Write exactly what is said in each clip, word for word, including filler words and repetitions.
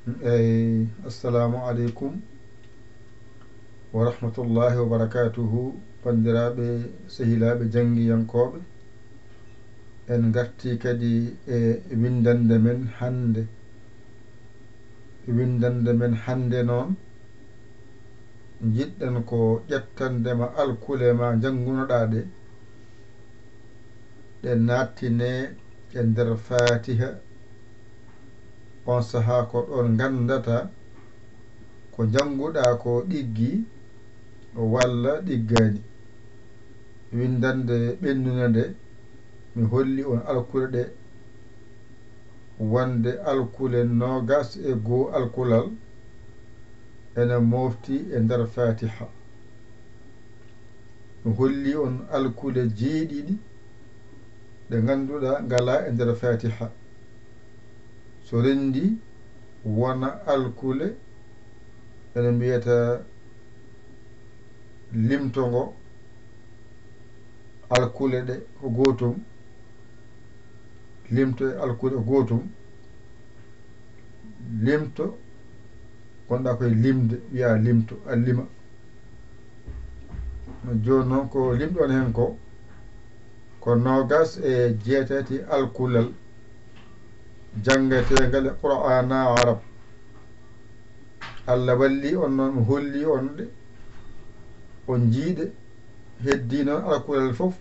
Eyi, assalamu aleykum wa rahmatullahi wa barakatuhu, banndiraaɓe, sehilaaɓe, janngiyankooɓe. En ngartii kadi e winndannde men hannde. Winndannde men hannde noon, njiɗɗen ko ƴettande ma alkule ma njanngunoɗaa ɗe, ɗe naattine e nder Faatiha. On sahaa ko ɗoon nganndata ko njannguɗaa ko ɗiggi walla ɗiggaani. Winndannde ɓennunde nde, mi holli on alkule ɗe, wonde alkule noogas e goo alkulal ene moofti e nder Faatiha. Mi holli on alkule jeeɗiɗi ɗe ngannduɗaa ngalaa e nder Faatiha. So renndii, wona alkule ene mbiyata limto ngo, alkule ɗe ko gootum, limto e alkule ko gootum, limto, gonɗaa koye limde, wiyaa limto, a lima. Jooni noon ko limɗon heen ko, ko noogas e jeetati alkulal janngeteengal e Qur'aana Arab. Allah walli on noon, holli on ɗe, on njii ɗe, heddii noon alkulal fof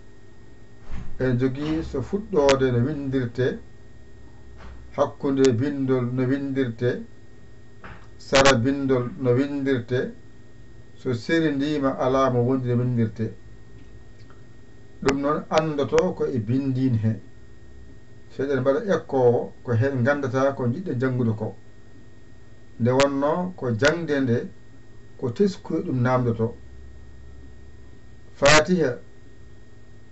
ene jogii so fuɗɗoode no winndirtee, hakkunde binndol no winndirtee, sara binndol no winndirtee, so seri ndiima alaa mo wondi no winndirtee. Ɗum noon anndotoo ko e binndiin he. So eɗen mbaɗa ekkoowo, ko heen nganndataa ko njiɗɗen janngude ko. Nde wonnoo ko jaŋde nde, ko teskuya ɗum naamndotoo. Faatiha,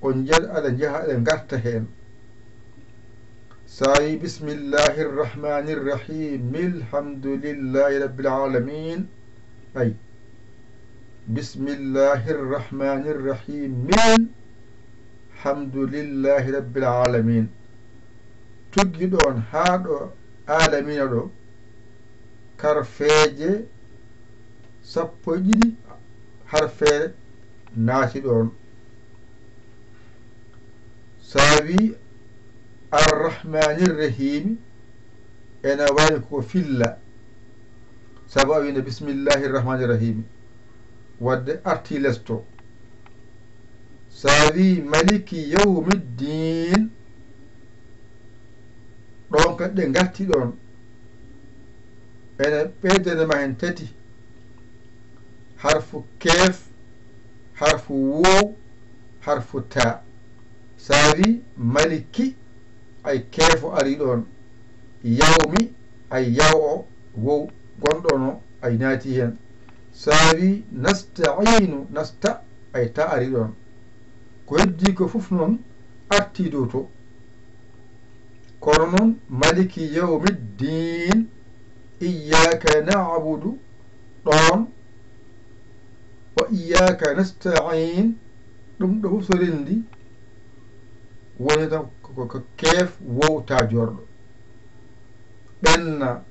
on njiyat aɗa njaha aɗa ngarta heen. So a wii, "Bismillahi rrahmani rrahim, alhamdulillahi rabbil alamin." Ay, "Bismillahi rrahmani rrahim, alhamdulillahi rabbil alamin." Tuggi ɗoon haa ɗo alamina ɗo, karfeeje sappo e ɗiɗi harfeere naati ɗoon. So a wii Arrahmaani Rrahiimi, ene wayi ko filla, sabu a wiino Bismillaahi Rrahmaani Rrahiimi, waɗde artii les to. So a wii Maliki Yawmi Ddiin, ɗoon kadi ɗe ngarti ɗoon, ene ɓeydane ma heen tati, harfu keef, harfu woow, harfu taa. So a wii Maliki, ay keefo arii ɗoon, yawmi, ay yaw o, woow gonɗo no, ay naati heen. So a wii nasta'iinu, nasta, ay taa arii ɗoon. Ko heddii ko fof noon artii dow to. Kono noon, Maliki Yawmi Ddiin, Iyyaaka na'budu, ɗoon, wa iyyaaka nasta'iin, ɗum ɗo fof so renndii, woni tan ko, ko, ko keef woow taa joorɗo. Ɓenna,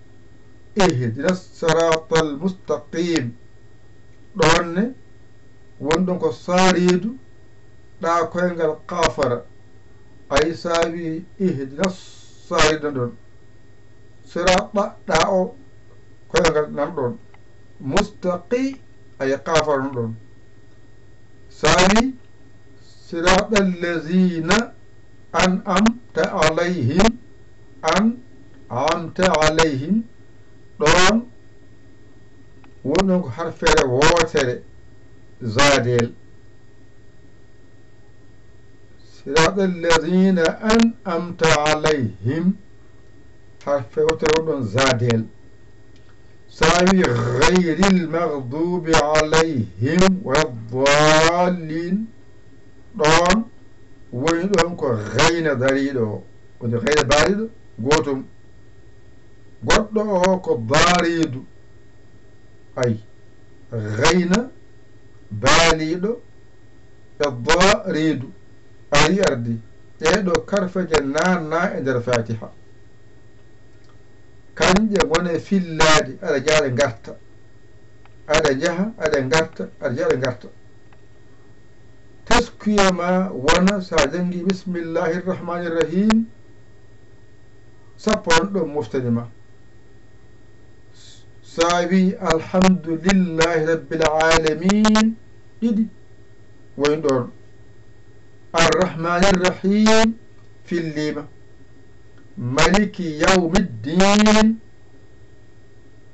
ihdina siraatal mustaqiim, ɗoon ne, woni ɗoon ko saariidu, ɗaa koyngal kaafara, ay so a wii ihdina saariidu ɗoon. Siraaɗa, ɗaa o koyngal nan ɗoon. Mustaqi, ay kaafara nan ɗoon. So a wii siraaɗa allaziina an'amta alayhim, an'amta alayhim, ɗoon woni ɗoon ko harfeere wootere, zaadeel. Siraaɗa allaziina an'amta alayhim, harfe wootere woni ɗoon zaadeel. So a wii gayril magduubi alayhim wala daalliin, ɗoon woni ɗoon ko gayna dariiɗo o, woni gayna baaliiɗo gootum. Goɗɗo o ko baariidu, ay, gayna baaliiɗo e daariidu arii ardii. Ɗee ɗoo karfeeje naatnaa e nder Faatiha. Kanƴe ngone fillaade, aɗa jaha ɗe ngarta. Aɗa jaha, aɗa ngarta, aɗa jaha ɗe ngarta. Teskuya ma wona so a janngi bismillahi rahmani rahim, sappo on ɗo moftani ma. So a wi alhamdulillahi rabbil alamin, ɗiɗi woni ɗon. Arrahmani rahim, fillima. Maliki yawmiddin,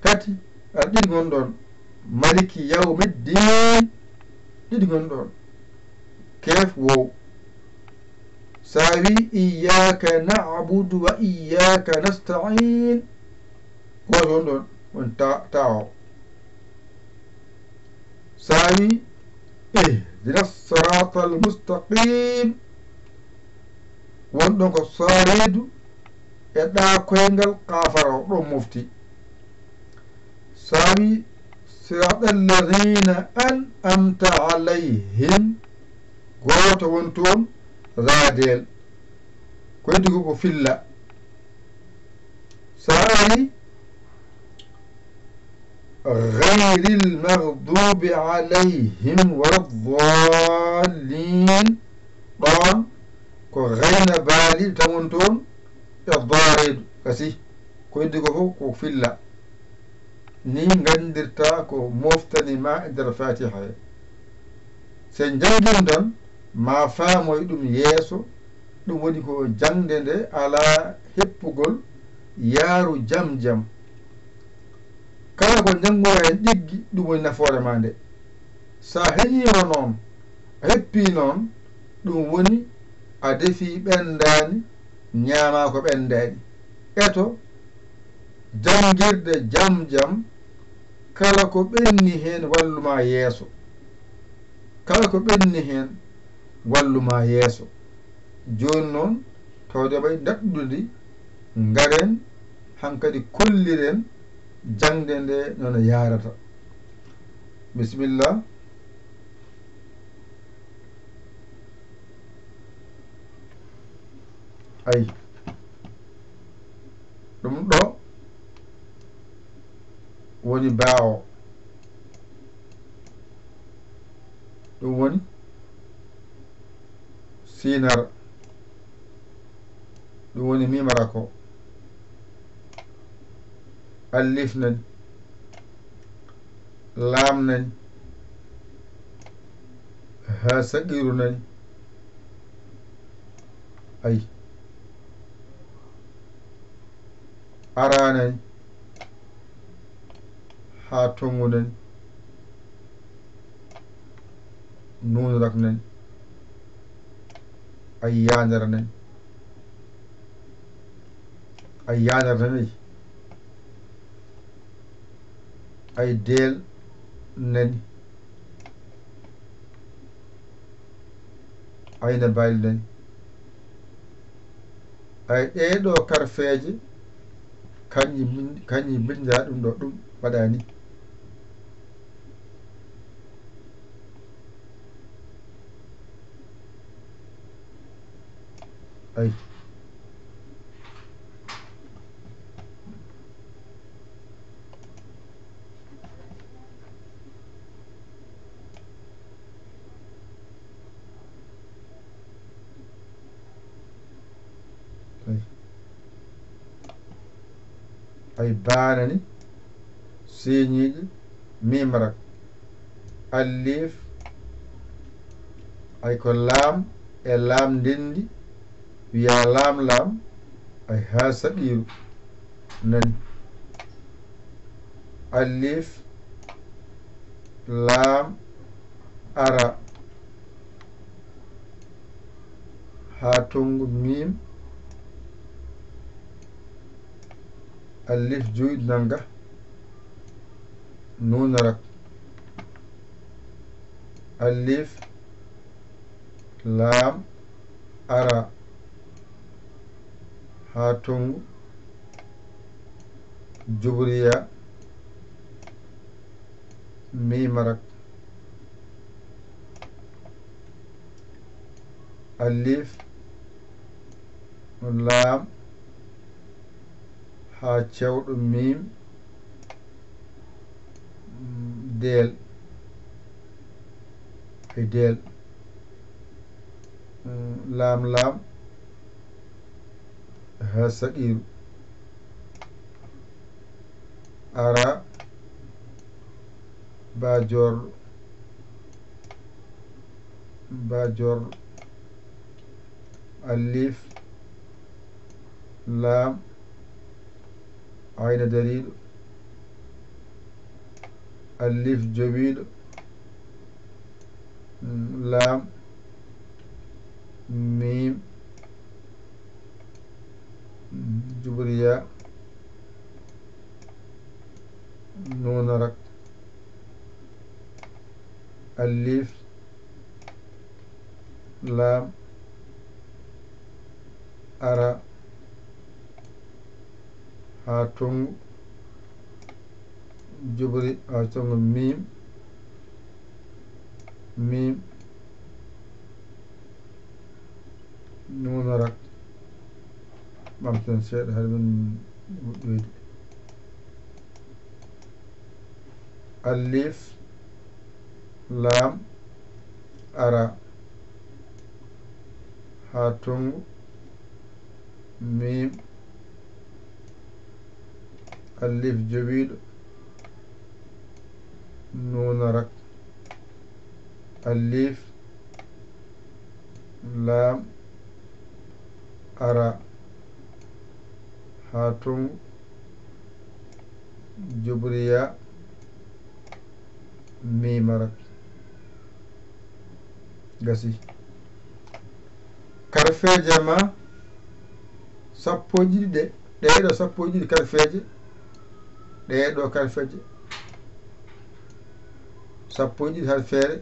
tati, a ɗiɗi ngon ɗon. Maliki yawmiddin, ɗiɗi ngon ɗon. Keef wow. So a wi iyyaka na'budu wa iyyaka nasta'in, gooto won ɗon, won ta-, tawo. So a wi ihdina siratal mustaqim, won ɗon ko sooreedu e ɗa koyngal kaafara o ɗon mofti. So a wi siratal ladina an'amta alayhim, gooto won toon, raadeel. Ko heddi ko ko filla. So a ari, ghayril maghdubi alayhim waladdallin, ɗon ko ghayna baali tan won toon, e dooreedu kasi. Ko heddi ko fof ko filla. Ni nganndirta ko moftani ma e nder Fatiha he. So en njanngii ɗum tan, ma faamoy ɗum yeeso, ɗum woni ko jaŋde nde alaa heppugol, yaaru jam jam. Kala ko njannguɗaa heen ɗiggi, ɗum woni nafoore ma nde. So a heñiima noon, a heppii noon, ɗum woni a defii ɓenndaani, ñaamaa ko ɓenndaani. Eto, janngirde jam jam, kala ko ɓenni heen wallu ma yeeso. Kala ko ɓenni heen wallu ma yeeso. Jooni noon, tawde ɓay daɗɗudi, ngaren hankadi kolliren jaŋde nde no nde yahrata. Bisimilla. Ay. Ɗum ɗo woni baa o. Ɗum woni siinara. Ɗum woni miimara ko. Allif nani. Laam nani. Haa saqiiru nani. Ay. Araa nani. Haa tonngu nani. Nuun rak nani. Ay yaandara nani. Ay yaandara nani. Ay deel nani. Ayna baali nani. Ay ɗee ɗoo karfeeje, kañƴi min-, kañƴi mbinndaa ɗum ɗo, ɗum waɗaa ni. Ay. Ay. Ay baanani, siiñiiɗi, miimrak, alliif, ay ko laam e laam ndenndi, wiyaa laam laam, ay haa saɗiiru nani. Alliif, laam, ara haa tonngu miim, alif juuɗe nannga, nuun rak, alif, laam, ara haa tonngu, jubriya, miim rak, alif, laam, haa cewɗo miim, deel, e deel, laam, laam, haa saqiiru, ara, baa joorɗo, baa joorɗo, alif, laam, ayna dariiɗo, alif jowiiɗo, laam, miim, jubriya, nuuna rak, alif, laam, ara, haa tongu, jubri, haa tongu, miim, miim, nuuna rak. Ɓamten seeɗa, hade min moƴƴoyde. Alif, laam, ara, haa tongu, miim, alif jowiiɗo, nuuna rak, alif, laam, ara, haa tongu, jubriya, miima rak. Gasi. Karfeeje ma sappo e ɗiɗi ɗe, ɗee ɗo sappo e ɗiɗi karfeeje, ɗee ɗo karfeeje sappo e ɗiɗi har feere,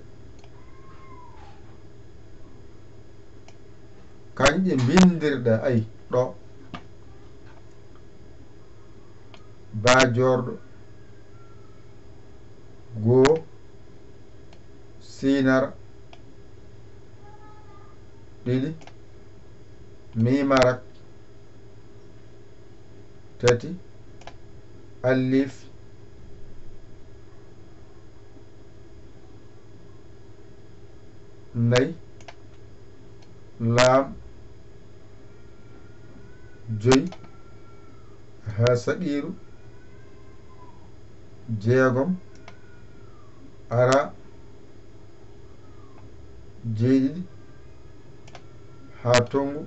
kañƴe mbinndirɗa, ay, ɗo, baa joorɗo, goo, siinar, ɗiɗi, miimarak, tati, alif, nay, laam, joy, haa saqiiru, jeegom, ara, jeeɗiɗi, haa tongu,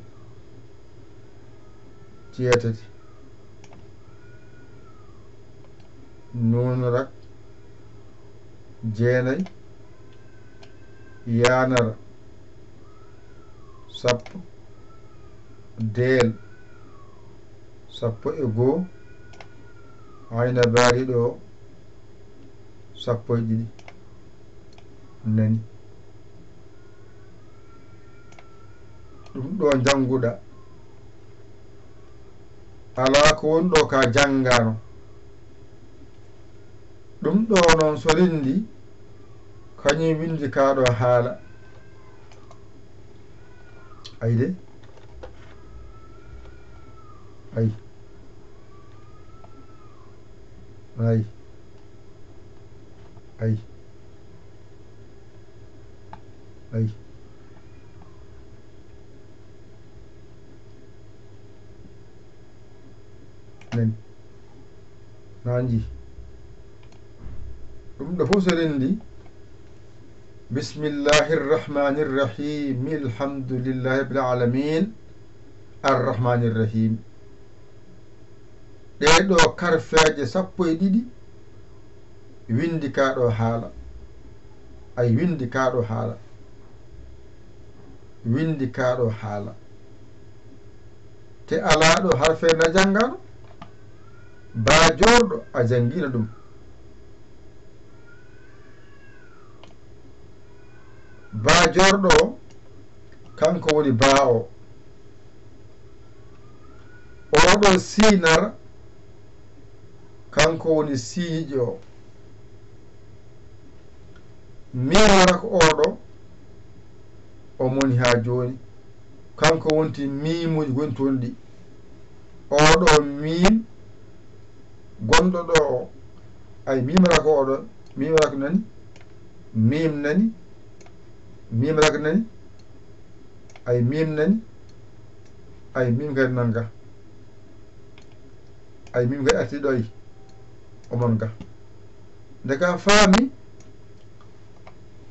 jeetati, nuun rak, jeenay, yaanar, sappo, deel, sappo e goo, ayna baari ɗo, sappo e ɗiɗi. Nani. Ɗum ɗo njannguɗa. Alaa ko woni ɗo ka janngaano. Ɗum ɗo noon so renndi, kañum winndi ka ɗo haala. Ay de. Ay. Ay. Ay. Ay. Nani. Nanji. Ɗum ɗo fof so renndi. Bismillahi rrahmani rrahim. Alhamdulillahi rabbil alamin. Arrahmani rrahim. Ɗee ɗo karfeeje sappo e ɗiɗi, winndi ka ɗo haala. Ay, winndi ka ɗo haala. Winndi ka ɗo haala. Te alaa ɗo harfeere na janngaano, baa joorɗo a janngiino ɗum. Baa joorɗo o, kanko woni baa o. Oɗo siinar, kanko woni siijo o. Miimarak oɗo, o moni haa jooni. Kanko wonti miimuuji gonti toon ɗi. Oɗo miim, gonɗo ɗo o, ay miim rak oɗo, miim rak nani, miim nani, miim rak nani, ay miim nani, ay miim kadi nan ga, ay miim kadi arti ɗo, ay o mon ga. Nde ka faami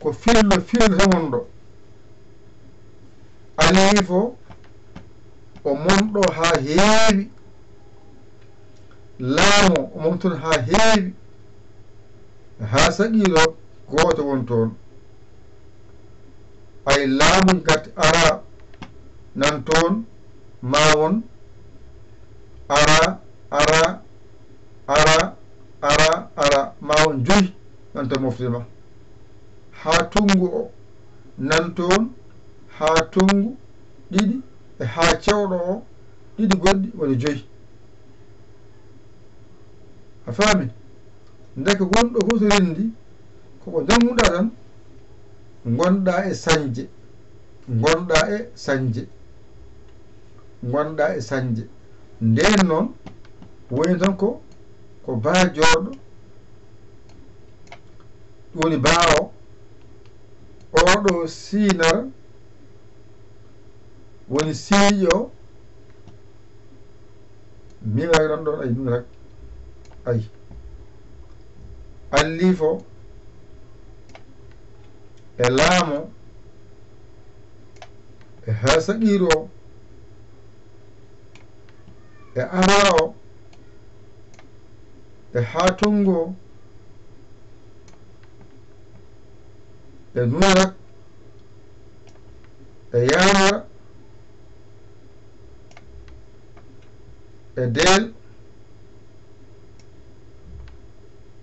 ko fillo fillo mon ɗo. Alif o, o mon ɗo haa heewi. Laam o, o mon toon haa heewi. Haa saqiiro gooto won toon. Ay laamuuji gatti ara nan toon, ma won ara, ara, ara, ara, ara, ma won joyi nan to mofte ma. Haa tunngu o nan toon, haa tunngu ɗiɗi, e haa cewɗo o ɗiɗi goɗɗi woni joyi. A faami? Ndeke wonɗo fof to renndi, ko ko njannguɗaa tan, ngonɗaa e sañde, ngonɗaa e sañde, ngonɗaa e sañde. Ndeen noon, woni tan ko, ko baa joorɗo, woni baa o, oɗo siinara, woni siiƴo, miim rak ɗon ɗon, ay miim rak, ay. Allifo, e laamo, e haa saqiiro, e ara o, e haa tonngo, e nuun rak, e yaa rak, e deel,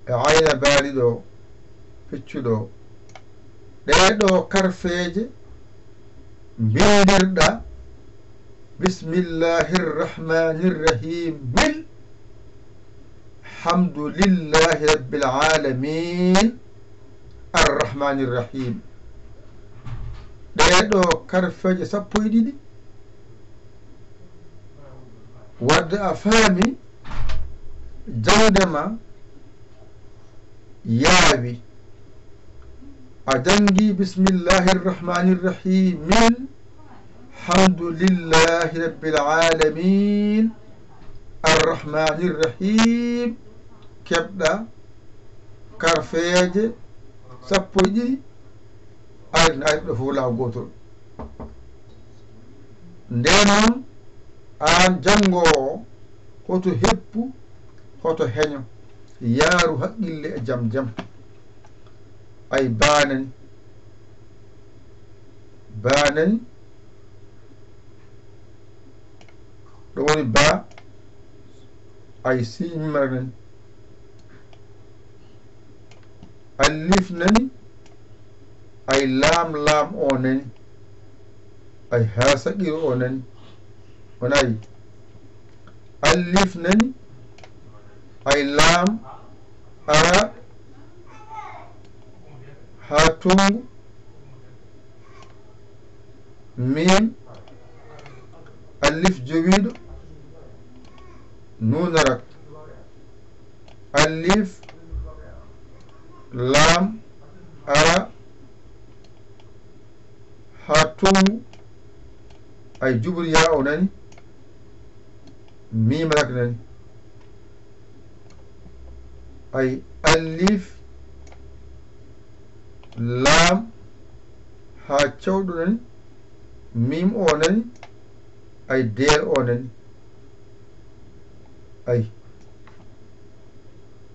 e ayna baaliiɗo, piccuɗo. Ɗee ɗoo karfeeje mbinndirɗaa Bismillahir Rahmanir Rahim. Min Hamdulillahi Rabbil Alamin. Arrahmanir Rahim. Ɗee ɗoo karfeeje sappo e ɗiɗi. Wadde a faami, jaŋde ma yaawi. A janngi Bismillahir Rahmanir Rahim. Min Hamdulillahi Rabbil Alamin. Arrahmanir Rahim. Keɓɗa karfeeje sappo e ɗiɗi. Ari, ari ɗo fof laawol gootol. Ndeen noon, aan janngoowo, hoto heppu, hoto heño, yaaru haqqille e jam jam. Ay baa nani, baa nani, ɗo woni baa, ay sii miim rak nani. Allif nani, ay laam, laam o nani, ay haa saqiiro o nani. O nani. Allif nani, ay laam, ara, haa tonngu, miim, allif jowiiɗo, nuun rak, allif, laam, ara, haa tonngu, ay jubur yaa o nani, miim rak nani. Ay allif, laam, haa cewɗo nani, miim o nani, ay deel o nani. Ay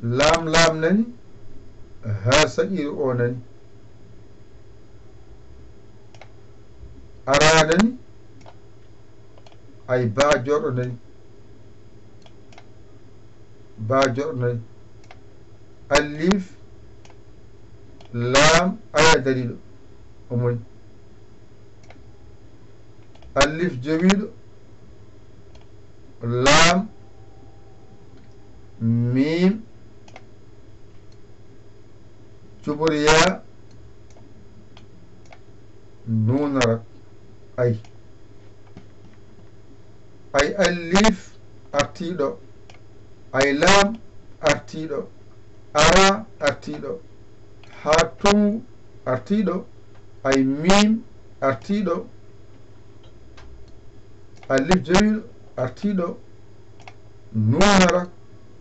laam, laam nani, haa saqiiro o nani. Ara nani, ay baa joorɗo nani. Baa joorɗo nani. Allif, laam, ara dariiɗo. O moni. Allif jowiiɗo, laam, miim, jubur yaa, nuun rak. Ay. Ay allif artiiɗo. Ay laam Artiiɗo. Ara artiiɗo. Haa tongu artiiɗo. Ay miim artiiɗo. Alif jawil artiiɗo. Nuunara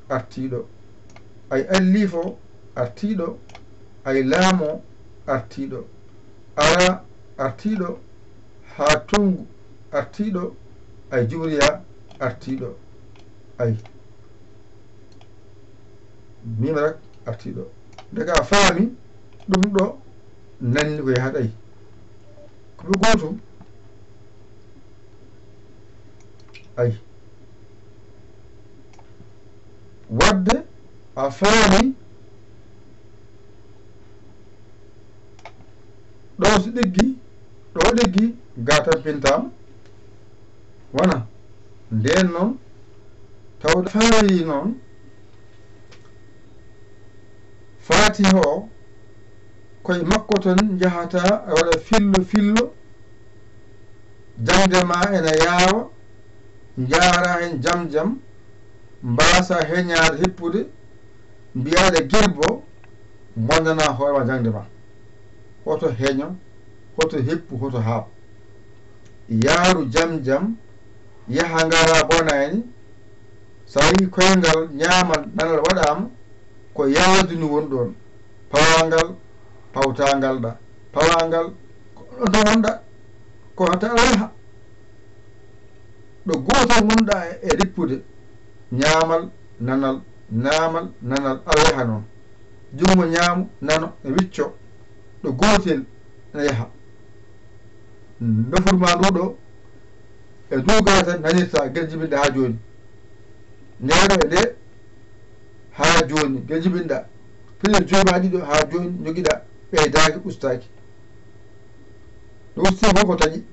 artiiɗo. Ay allifo artiiɗo. Ay laamo artiiɗo. Ara artiiɗo. Haa tongu artiiɗo. Ay jubriya artiiɗo. Ay miim rek artiiɗo. Daga a faami ɗum ɗo nanni ko yahaɗay. Ko ɓe gootum. Ay. Wadde a faami ɗo so ɗiggi, ɗo ɗiggi, ga tampintaama. Wona ndeen noon, tawde faami noon, Faatiha o, koye makko tan njahata, a waɗa fillo fillo, jaŋde ma ena yaawa, njaara heen jam jam, mbaasa heñaade heppude, mbiyaɗa girbo, bonnana hoore ma jaŋde ma. Hoto heño, hoto heppu, hoto haaɓ. Yaaru jam jam, yaha ngara bonaani, so a yii koyngal ñaamal nanal waɗaama, ko yaaduni won ɗoon, pawangal, pawtangal ɗa, pawangal, ko ɗon tan wonɗa, ko hatta aɗa yaha. Ɗo gootel ngonɗa e rippude, ñaamal, nanal, ñaamal, nanal, aɗa yaha noon. Junngo ñaamo, nano, e wicco, ɗo gootel ene yaha. Nofuru ma ndu ɗo, e ndu gata nanirta, gel jibinɗa haa jooni. Nde ɗo e nde haa jooni, gel jibinɗa. Pine jooma ɗiɗo haa jooni, njogiɗa, ɓeydaaki, ustaaki. No usti fof ko taƴi.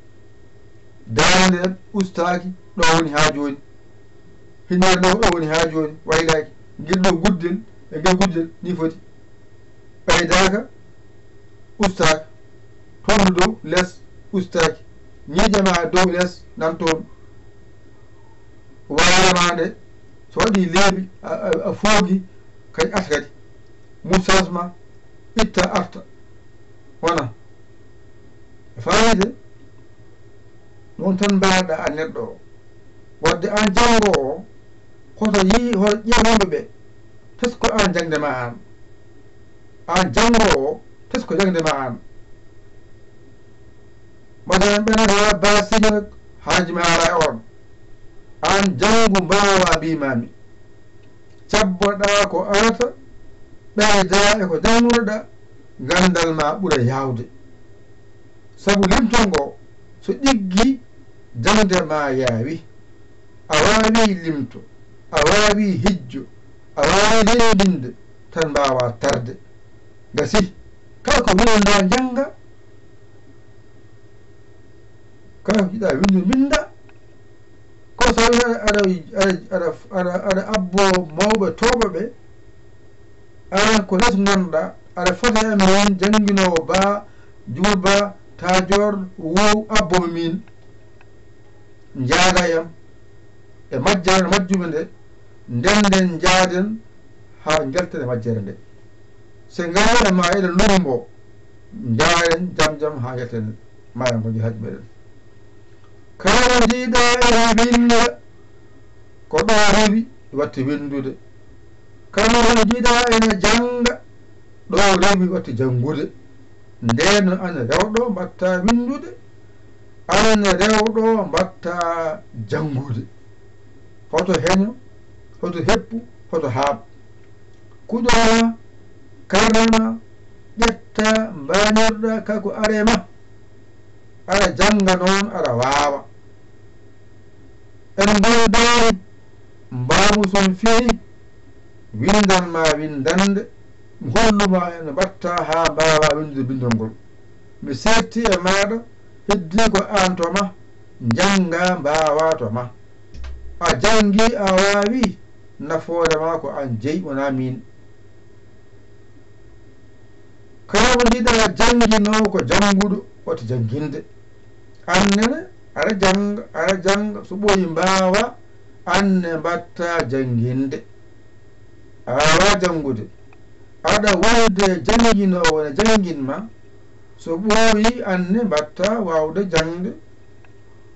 Daande nden ustaaki, ɗo woni haa jooni. Hinnere ɗo, ɗo woni haa jooni, waylaaki. Ngel ɗo guddel, e ngel guddel, ni foti. Ɓeydaaka, ustaaka. Toon dow, les, ustaaki. Ñiiƴe ma dow, les, nan toon. Waare ma nde, so waɗi leeɓi, a, a, a foogi, kadi arta kadi. Moustache ma, itta, arta. Wona. E fayde, noon tan mbaɗa a neɗɗo o. Wadde aan janngoowo o, hoto yii, hoto ƴeew yimɓe ɓe, tesko aan jaŋde ma aan. Aan janngoowo o, tesko jaŋde ma aan. Mbaɗa ɓen haa ba siño haaji ma ara e on. Aan janngu mbaawa mbiimaami. Cabboɗaa ko arata, ɓeydaa e ko janngunoɗaa, ganndal ma ɓura yaawde. Sabu limto ngo, so ɗiggi, jaŋde ma yaawi. A waawi limto, a waawi hijjo, a waawi renndinde, tan mbaawa tarde. Gasi, kala ko winndaa njannga, kala ko jiɗɗa winndude mbinnda. Ko so tawii aɗa, aɗa, aɗa, aɗa, aɗa abbo mawɓe tooɓo ɓe, aan ko les ngonɗa, aɗa fota e min jannginoowo ba, juulba, taajoor, wow, abbo mo min. Njaada e am e majjere majjuɓe nde, ndenden njaaden haa njalten e majjere nde. Se ngarno e ma eɗen lombo, njaaren jam jam haa njalten maayo ngo nji haaji meɗen. Kala mo njiiɗa ene winnda, ko ɗo rewi watti winndude. Kala mo njiiɗa ene jannga, ɗo rewi watti janngude. Ndeen noon, aan rewɗo mbaɗta winndude, aan rewɗo mbaɗta janngude. Hoto heño, hoto heppu, hoto haaɓ. Kuɗo ma, karne ma, ƴetta mbañorɗa ka ko are ma. Aɗa jannga noon, aɗa waawa. En ngoydaani mbaamu son fini, winndan ma winndannde, mi hollu ma no mbaɗta haa mbaawa winndude binndol ngol. Mi seetti e maaɗa, heddii ko aan to ma, njannga mbaawa to ma. A janngi, a waawi, nafoore ma ko aan jeyi, wonaa miin. Kala mo njiɗa jannginoowo ko jannguɗo, wata jannginde. Aan nene, aɗa jannga, aɗa jannga, so ɓooyi mbaawa, aan ne mbaɗta jannginde. A Awa janngude. Aɗa wonde jannginoowo ne janngin ma. So ɓooyi, an ne mbaɗta waawde jaŋde.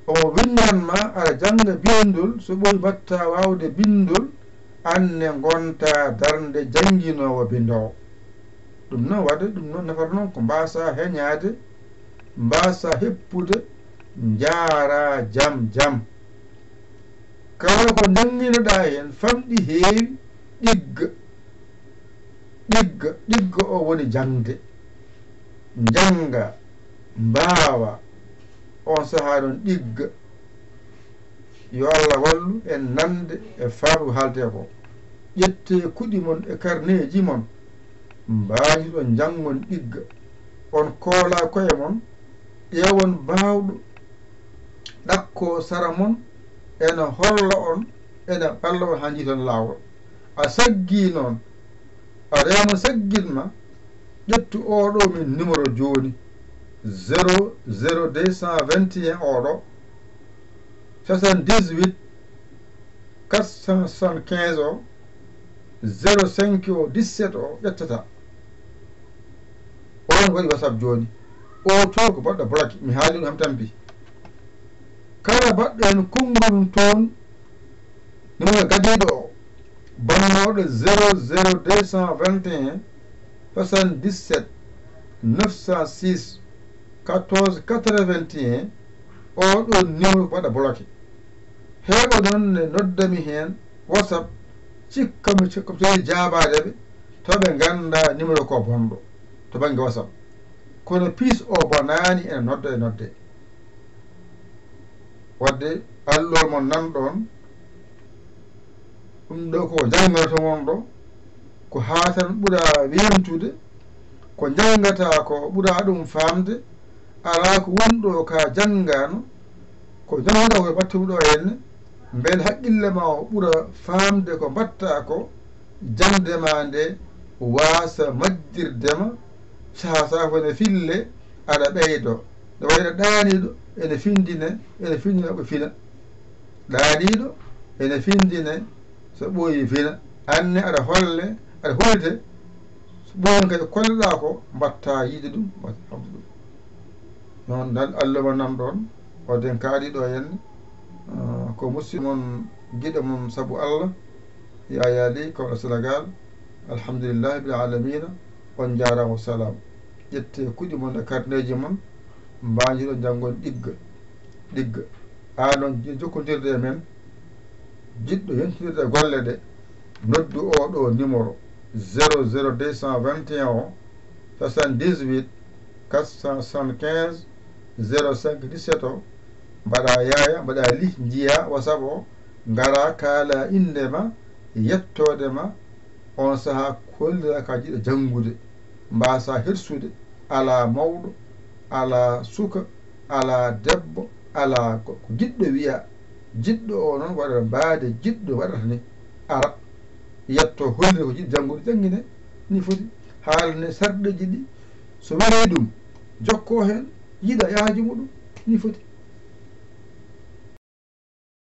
Omo winndan ma aɗa jannga binndol. So ɓooyi, mbaɗta waawde binndol. An ne ngonta darnde jannginoowo binndoowo. Ɗum noon waɗde, ɗum noon nafata noon ko mbaasa heñaade, mbaasa heppude, njaara jam jam. Kala ko njannginoɗaa heen famɗi heewi, ɗigga, ɗigga, ɗigga o woni jaŋde. Njannga, mbaawa, oon sahaa noon ɗigga. Yo Allah wallu en nande e faamde ko haaltee ko. Ƴettee kuɗi mon e karneeji mon, mbaajorɗon njanngon ɗigga. On koolaa koye mon, ƴeewon baawɗo ɗakkoo sara mon, ena holla on, ena balla on haa njiiton laawol. A saggii noon, a reeno saggin ma, ƴettu oo ɗoo min numéro jooni, zéro zéro deux cent vingt et un oo ɗoo, soixante-dix-huit quatre cent soixante-quinze oo, zéro cinq oo, dix-sept oo ƴettata. Oon waɗi WhatsApp jooni. Oo to ko baɗɗo bloqué. Mi haali ɗum, ham tampi. Kala baɗɗo heen konngol toon, numéro gadiiɗo o, bannooɗo zéro zéro deux cent vingt et un soixante-dix-sept neuf cent six quatorze quatre-vingt-un, oo ɗoo numéro ko waɗa bloqué. Heewɓe noon ne nodda mi heen WhatsApp, cikka mi, cikka mi tawii jaabaade ɓe, tawa ɓe nganndaa numéro ko bonɗo to bannge WhatsApp. Kono piis o bonaani, ene nodda e nodde. Wadde allol mon nan ɗoon, ɗum ɗo ko janngoto mon ɗo, ko haa tan ɓura weemtude, ko njanngata ko ɓura ɗum faamde, alaa ko woni ɗo ka janngaano, ko jannguɗaa ko mbaɗtuɗo henne, mbele haqqille ma o ɓura faamde ko mbaɗtaa ko, jaŋde ma nde waasa majjirde ma, sahaa sahaa ko ene fille, aɗa ɓeydo. No wayno ɗaaniiɗo ene findine, ene findina ko fina. Ɗaaniiɗo ene findine, so ɓooyi fina. Aan ne aɗa holle, aɗa hollite, so ɓooyi kadi kolleɗaa ko, mbaɗta yiide ɗum, mbaɗta habde ɗum. Noon dal, Allah ma nan ɗoon, o den kaaɗiiɗo henne, ah, ko musidɗo mon, giɗo mon sabu Allah, Yaya Ly, Kaolack, Sénégal. Alhamdulillahi bil alamina, on njaaraama, salaam. Ƴettee kuɗi mon e karneeji mon, mbaajorɗon njanngon ɗigga, ɗigga. Aan on jiɗɗo jokkondirde e men, jiɗɗo yontinirde e golle ɗe, noddu oo ɗoo numéro, zéro zéro deux cent vingt et un o, soixante-dix-huit quatre cent soixante-quinze zéro cinq dix-sept o, mbaɗa Yaya, mbaɗa Ly, njiya WhatsApp o, ngara kaala innde ma, yettoode ma, on sahaa kollira ka jiɗɗo janngude, mbaasa hersude, alaa mawɗo, alaa suka, alaa debbo, alaa ko, ko jiɗɗo wiya. Jiɗɗo o noon waɗata mbaade jiɗɗo waɗata ni, ara, yetto hollira ko jiɗɗo janngude, janngine, ni foti. Haalane sarɗeeji ɗi, so weli ɗum, jokko heen, yiɗa yaaji muɗum, ni foti.